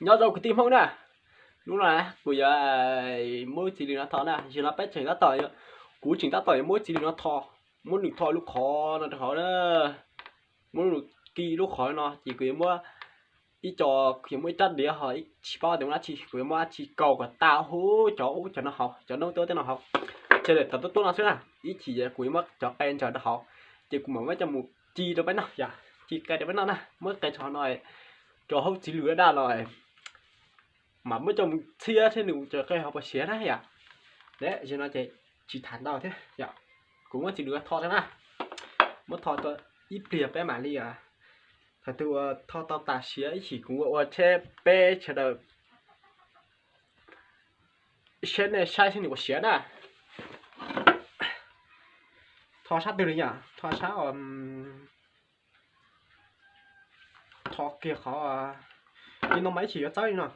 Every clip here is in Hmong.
Nyob zoo kwv tij Hmoob na, hnub no kuv yuav muab txiv lws no tho na, zaum no peb tseem tab tom, kuv tseem tab tom yuav muab txiv lws no tho, muab nws tho lub qhov no rau hauv na, muab nws ki lub qhov no ces kuv yuav muab ib co, kuv yuav muab ib rab diav ho tsis paub tias muab dab tsi, kuv yuav muab dab tsi kaus kom tas huv cov ub cov no hauv, cov noob tuab tej no hauv, ces lawm tawm tuab tuab no xwb na, ib chim kuv yuav muab cov qe ntsaws rau hauv, ces kuv mam muab coj mus ci rau peb noj yom, ci qe rau peb noj na, muab qe tso no rau hauv txiv lws daj los mam muab coj mus txhiab thiab nws cov qe ho puas siav na yom. Zaum no ces tsis tham ntau thiab yom, kuv muab txiv lws tho rau na, muab tho tau ib pliag peb mam li, thaum twg uas tho tau tas siav ib chim kuv ua ua tsheb peb sawv daws seb nej saib seb nws puas siav na. Tho sab twg li yom, tho sab, tho kiag qhov, li no mas ib chim yuav txawb li no.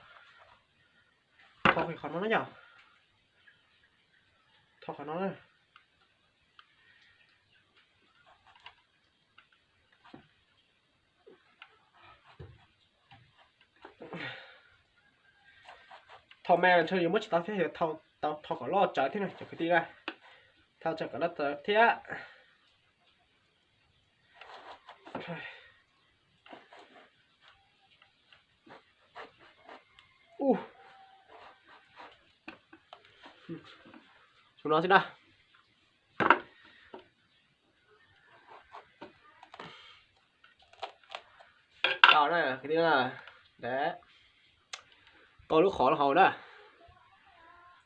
Tho kiag qhov no na yom, tho qhov no na. Tho me ntshe yuav muab tsis tau thiab, tho kom loj tsawv thiab na cov kwv tij na, tho tsawv kom loj tsawv thiab. Ub, no xwb na. Tau na, tau lub qhov no hauv na.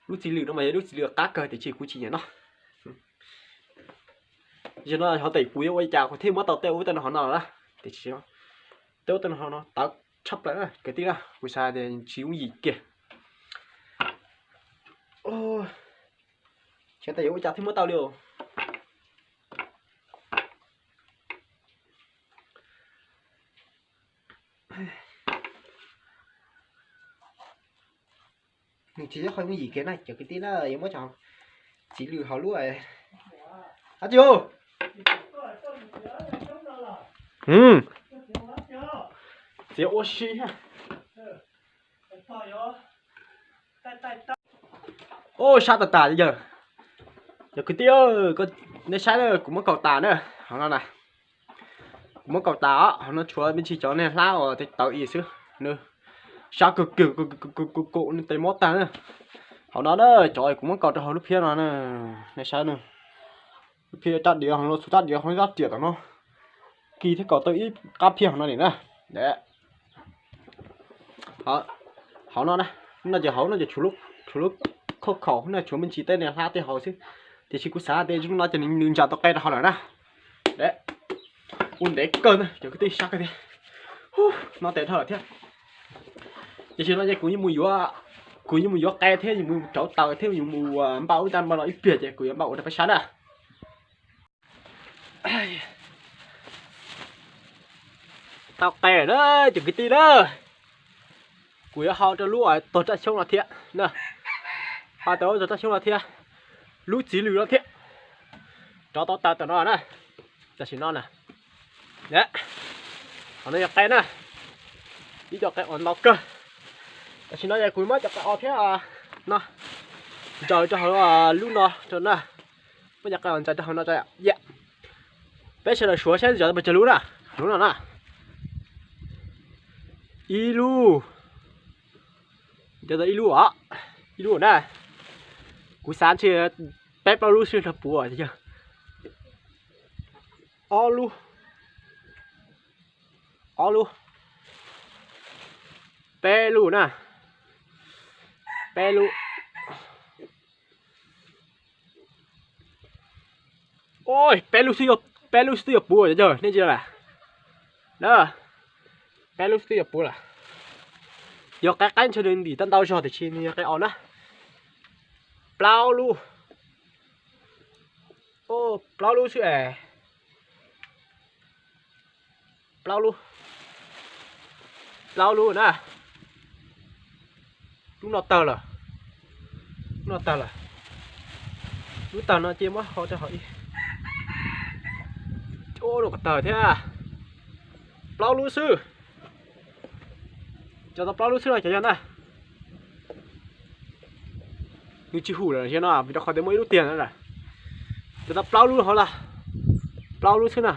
Lub txiv lws no mas yog lub txiv lws qab kawg tiam sis kuv tsis nyiam no. Zaum no hov tes kuv yuav ua li cas kuv thiaj muab tau tej ub tej no hauv no na. Tiam sis tej ub tej no hauv no tawv tshaj plaws na kwv tij na, kuv xav tias tsis yooj yim kiag. Xyov tes yuav ua cas thiaj muab tau li os. Nws tsis yog qhov yooj yim kiag na cov kwv tij na, yuav muab cov txiv lws hauv lub, dab tsi os? Txiav ua si. Ub, sab tas tas yawg. Cov kwv tij, nej saib na, kuv muab kaus tas na, hauv no na. Kuv muab kaus tas os, hauv no tshuav me ntsis cov niag hlab uas tawv ib xwb. Nws sab kawg kawg, kuv kuv kuv kuv nws tes mob tag na. Hauv no na, cov kuv muab kaus rau hauv lub phiab no na, nej saib na. Lub phiab rab diav hauv no, txhua rab diav hauv rab riam tom no. Kis thiab kaus tau ib qab phiab hauv no li na. Hauv no na, no ces hauv no ces tshuav lub khauj khaum na, tshuav me ntsis tej niag hlab tej hauv xwb. Tiam sis kuv xav tias zoo no ces nws ntsa tau qe rau hauv lawm na. Ua ntev kawg na cov kwv tij, sab kawg tiag. No tes dhau lawm thiab. Tiam sis no ces kuv yuav mus yuav, kuv yuav mus yuav qe thiab yuav mus rauv taws thiab yuav mus npaj ub npaj no ib pliag ces kuv yuav npaj ua rau peb saib na. Tau qe na cov kwv tij na. Kuv yuav hau rau lub tog raj xyoob no thiab na. Hau tau lub tog raj xyoob no thiab, lub txiv lws no thiab. Rauv tau taws tam no na. Tam sim no na. Qhov no yog qe na. Ib co qe uas ntau kawg. Tam sim no yog kuv muab cov qe os thiab no ntsaws rau hauv lub no rau na. Muab cov qe os ntsaws rau hauv no rau. Peb sawv daws suav saib ntsaws tau pes tsawg lub na. Lub no na. Ib lub. Ntsaws tau ib lub os. Ib lub na. Kuv xav ntshe peb plaub lub xwb nrog puv yog. Ob lub. Ob lub. Peb lub na. Peb lub. Peb lub xwb, peb lub xwb twb yuav puv yog nej tsis na. Peb lub xwb twb yuav puv lawm. Yog qe qaib ntshe nws ntim tau ntau zog tiam sis nws yog qe os na. Plaub lub. Plaub lub xwb es. Plaub lub. Plaub lub na. Lub no tawg lawm. Lub no tawg lawm. Lub tawg no ces muab hau rau hauv ib. Lub no tawg thiab. Plaub lub xwb. Cov tau plaub lub xwb no cov yawg na. Nws tsis hum lawm no vim rau qhov tias muaj ib lub tiag no lawm. Cov tau plaub lub hov lawm, plaub lub xwb na.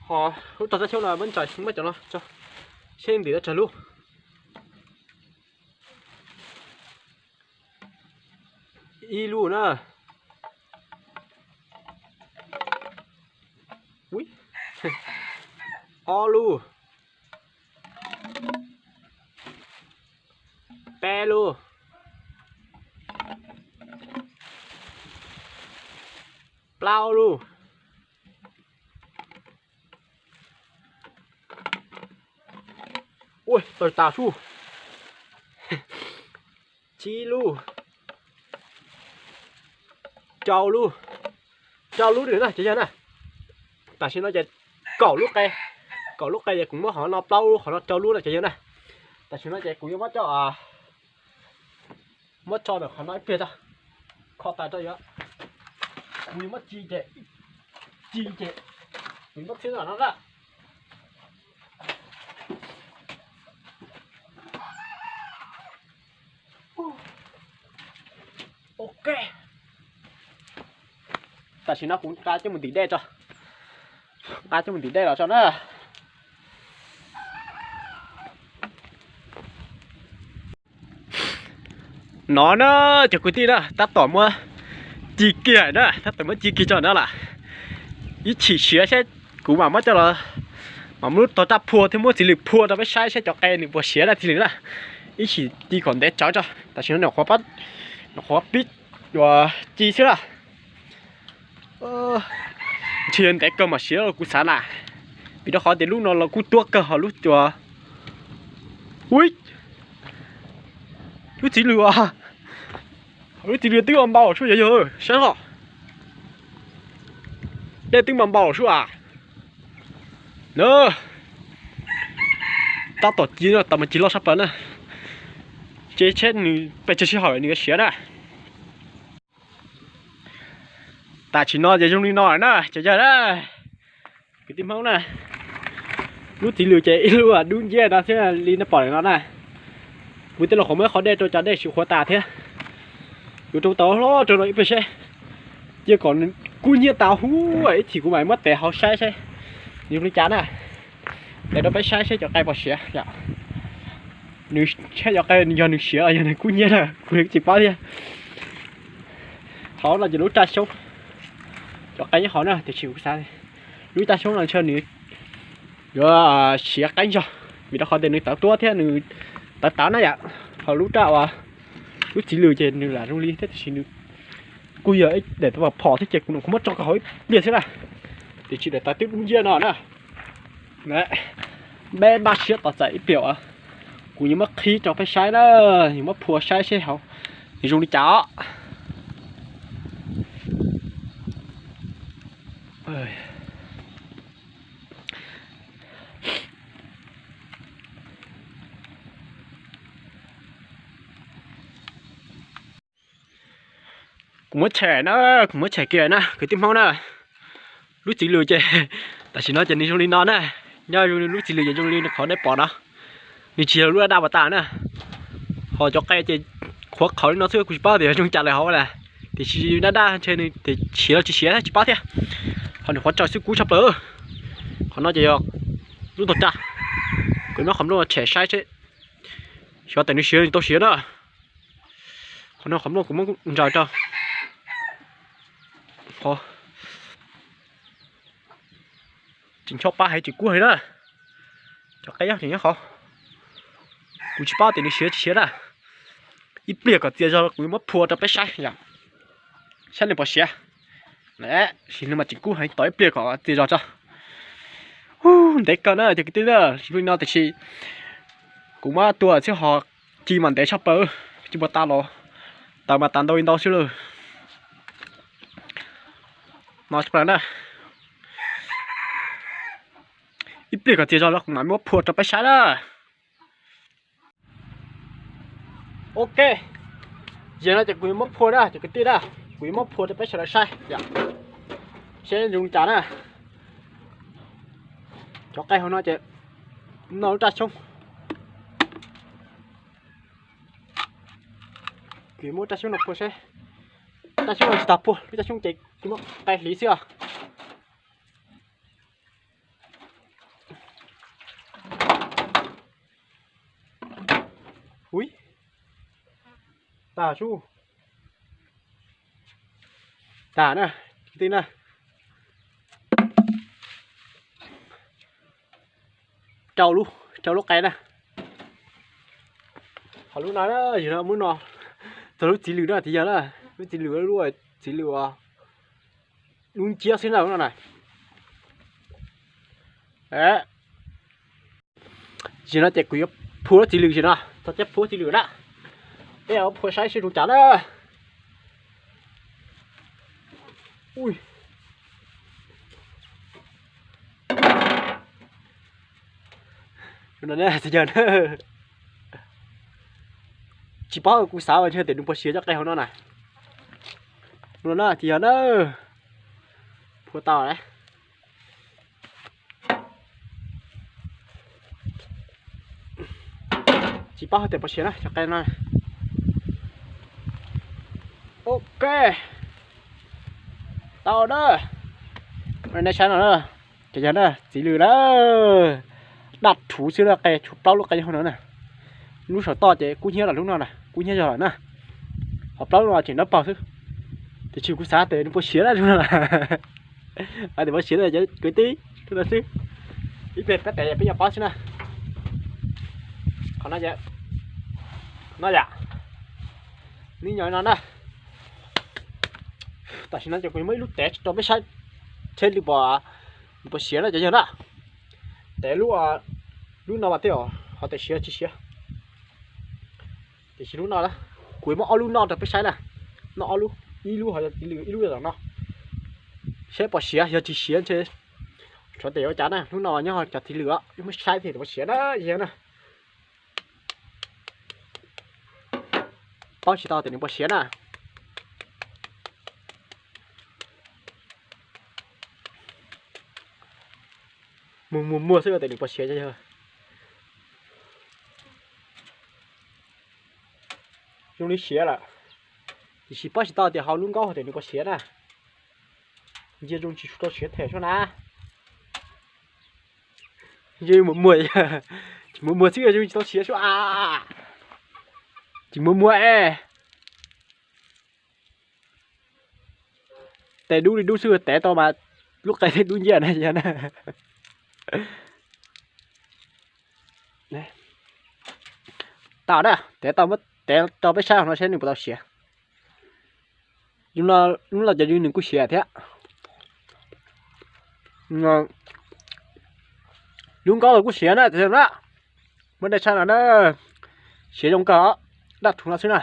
Ho lub tog tab xyoob no muab ntsais muab cov no tso, seb ntim tau tsawg lub. Ib lub na. Ob lub. Peb lub. Plaub lub. Ua tawg tas sub. Tsib lub. Rau lub. Rau lub na cov yawg na. Tam sim no ces kaum lub qe, kaum lub qe ces kuv muab qhov no plaub lub, qhov no rau lub na cov yawg na. Tam sim no ces kuv yuav muab coj, muab tso ntawm qhov no ib pliag tso, kho tas rau yuav, kuv yuav muab ci ces, ci ces kuv muab txhib no na. Ok, tam sim no kuv nqa coj mus ntim dej tso, nqa coj mus ntim dej los tso na. No na, cov kwv tij na, tab tom muab ci kiag na, tab tom muab ci kiag tso na lawm. Ib chim siav seb kuv mam muab coj los, mam muab lub tog raj phua thiab muab txiv lws phua rau peb saib seb cov qe nws puas siav na txiv lws na. Ib chim ci kom ntev tsawv tso, tam sim no nyuam qhuav pib, nyuam qhuav pib ci xwb na. Ntshe ntev kawg mam siav kuv xav na, vim rau qhov tias lub no los kuj tuab kawg ho lub cua. Ui, lub txiv lws, lub txiv lws twb npau sub yog yog saib os. Dej twb npau npau sub a. Na, tab tom ci no, tab mas ci loj sab plaws na. Ces tsheb nws pes tsawg sij hawm nws yuav siav na. Tam sim no ces zoo li no lawm na cov yawg na, kwv tij Hmoob na. Lub txiv lws ces ib lub dub nciab no thiab li nej pom lawm no na. Kuv tej los qhov muab qhov dej rau cov dej sim qhuav tas thiab. Yuav rau tau hlob rau no ib pliag seb, cia kom nws kub hnyiab tas huv ib chim kuv mam muab tev hauv saib seb nws zoo li cas na. Tev rau peb saib seb cov qe puas siav. Nws saib cov qe yog nws siav los yog nws kub hnyiab na kuv tsis paub thiab. Hauv no ces lub raj xyoob, cov qe nyob hauv na tiam sis kuv xav lub raj xyoob no ntshe nws yuav siav qeeb zog vim rau qhov tias nws tawv tuab thiab nws tawv tawv na yom. Ho lub raj uas lub txiv lws ces nws lam zoo li thiab tiam sis nws kuj yog ib daim tawv phom thiab ces kuv kuv muab tso rau hauv ib pliag xwb na. Tiam sis daim tawv twb dub nciab no na. Peb npaj siab tos txais ib pliag uas kuv yuav muab qhib rau peb saib na, yuav muab phua saib seb hauv nws zoo li cas os. Kuv muab tshem na, kuv muab tshem kiag na kwv tij Hmoob na. Lub txiv lws ces tam sim no ces nws zoo li no na. Nyob zoo li lub txiv lws ces zoo li qhov nej pom no, nws tsis yog lub daj daj pas tas na. Ho cov qe ces qhuav qhauv li no xwb kuv tsis paub tias zoo cas lawm hauv na. Tiam sis daj daj ntshe nws siav los tsis siav tsis paub thiab. Ho nws qhuav tsaws xwb kub tshaj plaws. Qhov no ces yog lub tog raj, kuv muab qhov nplooj tshem saib seb xyov tias nws siav nws tau siav na. Qhov no qhov nplooj kuv muab ntsaws rau. Tseem ncho pab heev tseem kub heev na. Cov qe nyob tseem nyob hauv. Kuv tsis paub tias nws siav tsis siav na. Ib pliag kom txias zog kuv yuav muab phua rau peb saib yom, saib nws puas siav. Sim no mas tseem kub heev, tos ib pliag kom txias zog tso. Ntev kawg na cov kwv tij na, zoo li no tiam sis kuv muab tua xwb ho ci mas ntev tshaj plaws, ci puas tas los taws mas tas ntau li ntau xwb lawm. No na, ib pliag kom txias zog los kuv mam muab phua rau peb saib na. Ok, yog no ces kuv yuav muab phua na cov kwv tij na, kuv yuav muab phua rau peb sawv daws saib, seb zoo li cas na. Qe hauv no ces noj lub raj xyoob. Kuv muab raj xyoob no phua seb. Raj xyoob no tsis tas phua, lub raj xyoob ces kuv muab qe hliv xwb os. Ui, tas sub. Tas na, kwv tij na. Rau lub, rau lub qe na. Ho lub no, yog no muab no, txog lub txiv lwm na txiv yawg na. Lub txiv lwm, lub txiv lwm uas dub nciab xwb na lub no na. Tam sim no ces kuv yuav phua lub txiv lwm tam sim no, txog cab phua txiv lwm na. Peb yuav phua saib seb zoo cas na. Tsis paub, kuv xav tias nws puas siav cov qe hauv no na. No na txiv yawg na, phua tau lawm. Tsis paub hais tias puas siav na cov qe no. Ok, tau na. Nej saib no na, cov yawg na, txiv lwm na, daj rhuv xwb na, qe tshuav plaub lub qe hauv no na. Lub saum toj ces kub hnyiab los lub no na, kub hnyiab zog lawm na. Ho plaub lub no tseem dawb paug xwb. Tiam sis kuv xav tias nws puas siav na, tias puas siav na cov kwv tij, no xwb. Ib pliag peb tes peb yuav paub xwb na. Qhov no, no yom, nws nyob no na. Tam sim no ces kuv muab ib lub tev rau peb saib, seb nws puas, nws puas siav na cov yawg na. Tev lub, lub no mas tej zaum ho tias siav tsis siav. Tiam sis lub no, kuv muab ob lub noj rau peb saib na. Noj ob lub, ib lub ho yog txiv lwm, ib lub yog tom no, seb puas siav, yog tsis siav ntshe tshuav tes ua cas na. Lub no nyob cov txiv lwm os, muab saib thiaj puas siav na yawg na. Paub tsis tau tias nws puas siav na. Mus muag muag xwb tias nws puas siav cov yawg. Zoo li siav lawm, tiam sis paub tsis tau tias hauv lub nkaub tias nws puas siav na. Ntsia zoo tsis tau siav them suab na. Ntsia muag muag, tsis muag muag xwb zoo tsis tau siav suab a. Tsis muag muag es. Tes dub li dub xwb tev tau mas lub qe thiaj dub nciab na. Tau na, tev tau, muab tev rau peb saib no seb nws puas tau siav. Lub no ces nws kuj siav thiab. Lub nkaub los kuj siav na, na. Muab nej saib no na, siav zoo kawg, daj rhuv no xwb na.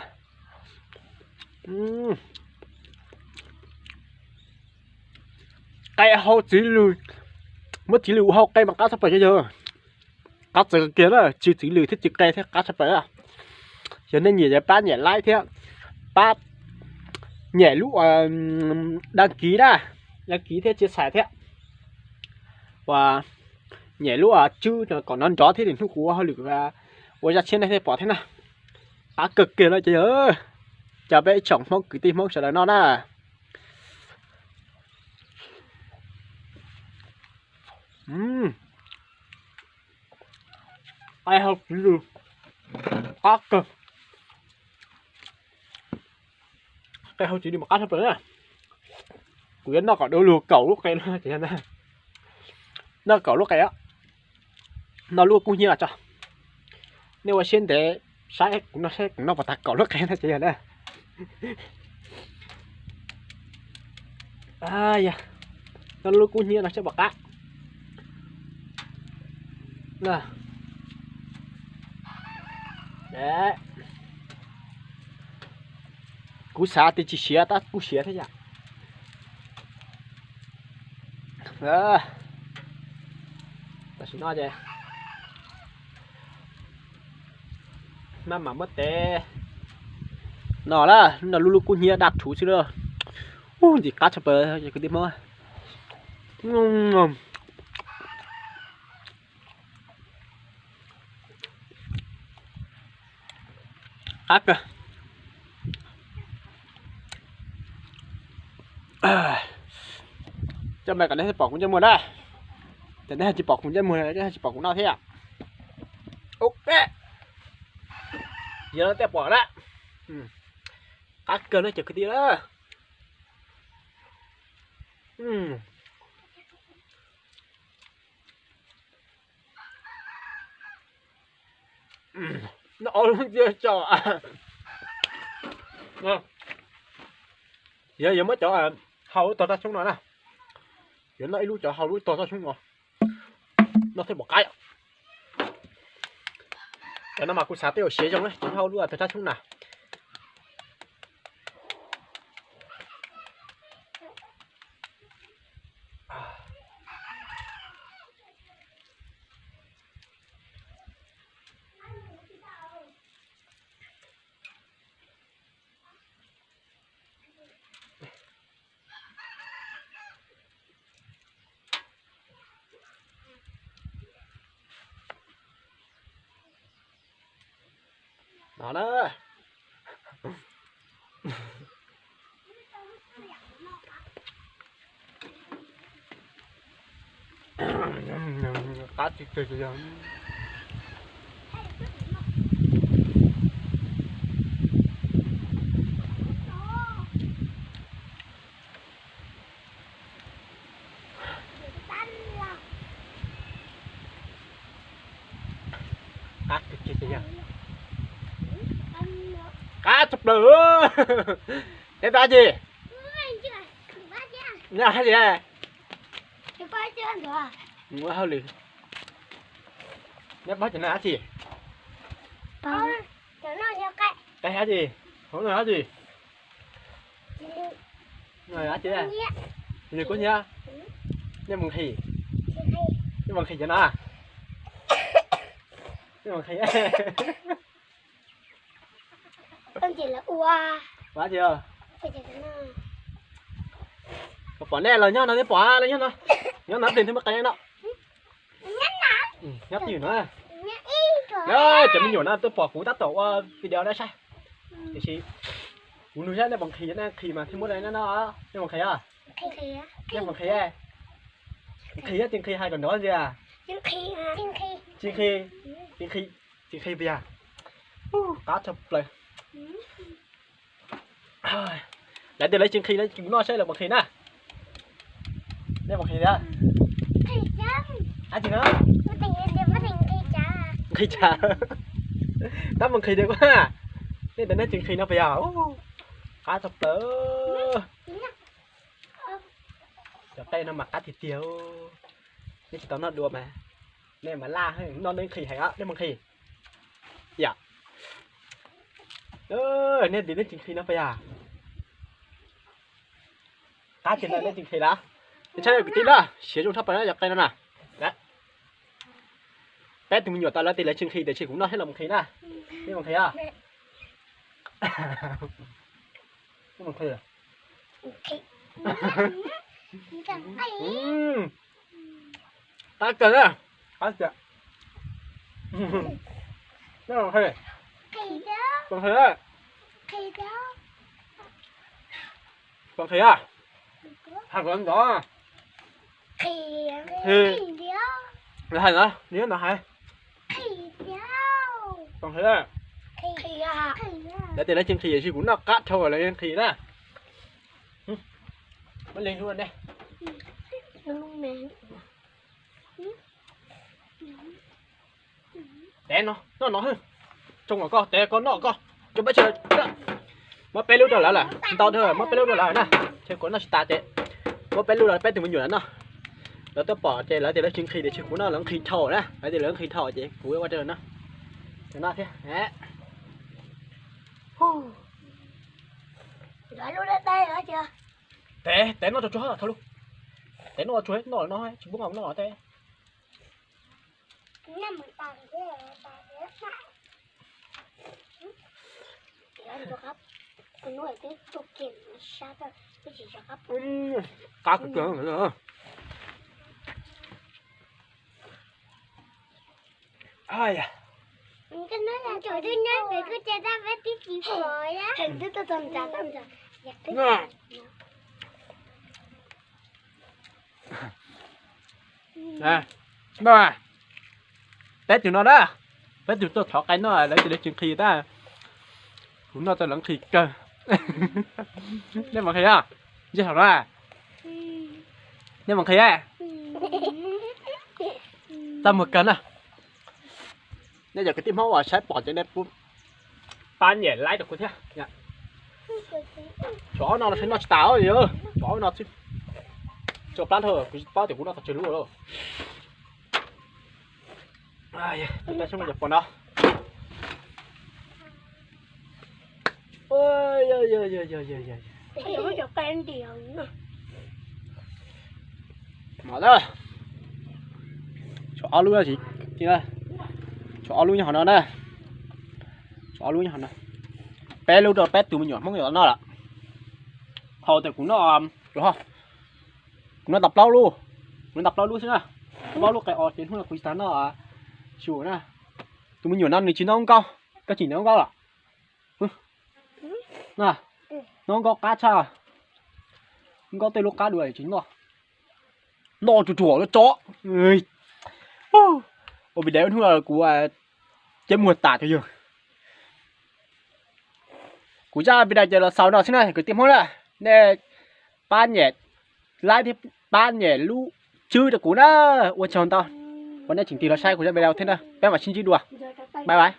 Qe hau txiv lwm, muab txiv lwm ua hau qe mas qab tshaj plaws cov yawg. Qab txawv kiag na, tsw txiv lwm thiab tsw qe thiab qab tshaj plaws na. Yog nej nyiam ces pab nyem like thiab pab nyem lub đăng ký na, đăng ký thiab chia sẻ thiab. Uas nyem lub tswb kom nrov nrov thiab hnub kuv ua hauj lwm ua zaj tshiab nej thiaj pom thiab na. Qab kawg kiag no ces yog, cov peb ib tsoom Hmoob kwv tij Hmoob sawv daws noj na. Qe hau txiv lwm qab kawg. Qe hau txiv lwm mas qab tshaj plaws na. Kuv yuav noj kom du lug kaum lub qe no ces, noj kaum lub qe, noj lub kub hnyiab los tso. Nej ua siab ntev saib kuv no seb kuv noj puas tag kaum lub qe no ces yog na. Noj lub kub hnyiab no seb puas qab. Kuv xav tias tsis siav tab kuj siav thiab yom. Tam sim no ces maj mam muab tev no na, no lub lub kub hnyiab daj rhuv xwb na. Ub, ntxim qab tshaj plaws kwv tij Hmoob. Ub, ntxim Qab kawg. Coj mus kom nej pom kuv ntsej muag na. Ces nej tsis pom kuv ntsej muag, nej tsis pom kuv noj thiab. Ok, yog no tej pom na. Qab kawg no cov kwv tij na. Noj ob lub ntxiab tso. Yog, yog muab cov hau lub tog raj xyoob no na. Yog noj ib lub cov hau lub tog raj xyoob no. Noj thiaj pom qab. Cov no mas kuv xav tej zaum siav zoo na, cov hau lub tog raj xyoob na. No na. Qab tiag tiag. Qab tiag tiag. Qab tshaj plaws. Neb pab dab tsi? Neb dab tsi? Ua hauj lwm. Neb pab cov no dab tsi? Qe dab tsi? Hauv no dab tsi? No dab tsi? Nws kuj nyiab. Nej mus nqhis. Nej mus nqhis cov no. Nej mus nqhis. Ua dab tsi? Pom nej los nyob no, nej pom los nyob no. Nyob no plis thiaj muaj qe no. Nyob twj ywm no. Cov me nyuam no tuaj pom kuv tab tom ua video dab saib. Tiam sis kuv nug saib nej puas nqhis, nej nqhis mas thiaj muab nej no. Nej puas nqhis? Nej puas nqhis? Nqhis tsis nqhis hais kom nrov ntxiv. Tsis nqhis, tsis nqhis, tsis nqhis pes yag. Qab tshaj plaws. Lawv tias lawv tsis nqhis no, kuv noj saib lawv puas nqhis na. Nej puas nqhis thiab? Dab tsi na? Nqhis cas? Tab puas nqhis tiag kuv. Nej tias nej tsis nqhis no pes yog. Qab tshaj plaws. Cov qe no mas qab tiag tiag. Nej tsis tau noj dua mas. Nej mas laj, noj nej nqhis heev, nej puas nqhis? Yam. Nej tias nej tsis nqhis no pes yog. Qab tiag na, nej tsis nqhis lawm. Saib kwv tij na, siav zoo tshaj plaws na cov qe no na. Peb tus me nyuam tau lawv tias lawv tsis nqhis tiam sis kuv noj thiab lawv mus nqhis na. Nej mus nqhis os. Nej mus nqhis. Qab kawg na. Qab tiag. Nej mus nqhis. Mus nqhis. Puas nqhis? Hais kom ntxov. Hais no, nws no hais. Puas nqhis? Lawv tias lawv tsis nqhis tiam sis kuv noj qab dhau lawv nqhis na. Muab li hlub ne. Tev no, noj no, tsoo kom koj tev, koj noj koj. Muab peb lub rau lawv lawm, ntau dhau, muab peb lub rau lawv na. Ces kuv noj tsis tas ces muab peb lub rau peb tus me nyuam lawv noj. Lawv tuaj pom ces lawv tias lawv tsis nqhis tiam sis kuv noj, lawv nqhis dhau na, lawv tias lawv nqhis dhau ces kuv ua rau lawv noj. Lawv noj thiab. Tev, tev noj tsuag tsuag thaum lub. Tev noj tsuag, noj no tsis pub noj teb. Qab kawg. Ai ya, Peb tug no na, peb tug tuaj thov qe noj lawv tias lawv tsis nqhis tab, kuv noj tau lawv nqhis kawg. Nej mam nqhis, ntsej hlau no, nej mam nqhis. Txaj muag kawg na. Nej cov kwv tij Hmoob uas saib pom ces nej pab nyem like rau kuv thiab. Tsov ob no no saib noj tsis tas, tsov ob no xwb. Tsov plab dhau, kuv tsis paub tias kuv noj tau tsawg lub lawm. Peb xyoob no cov pom no. Mam, tshuav ob lub, tshuav ob lub nyob hauv no na. Tshuav ob lub nyob hauv no. Peb lub rau peb tug me nyuam Hmoob yuav noj lawm. Qhov tias kuv noj, kuv noj tau plaub lub, kuv noj tau plaub lub xwb na. Plaub lub qe os ces hnub no kuv tsis tas noj su na. Tus me nyuam no nws tsis noj nkauj, koj tsis noj nkauj los? Noj nkauj qab tshaj, nkauj tej lub qab dua tsis noj. Noj ruam ruam lub tsov. Ua video hnub no kuv ceb muag tas rau yawg. Kuv zaj video ces los xaus no xwb na kwv tij Hmoob na. Nej pab nyem like thiab pab nyem lub tswb rau kuv na. Ua tsaug ntau uas nej tseem tig los saib kuv zaj video thiab na. Peb mam sib ntsib dua. Bye bye.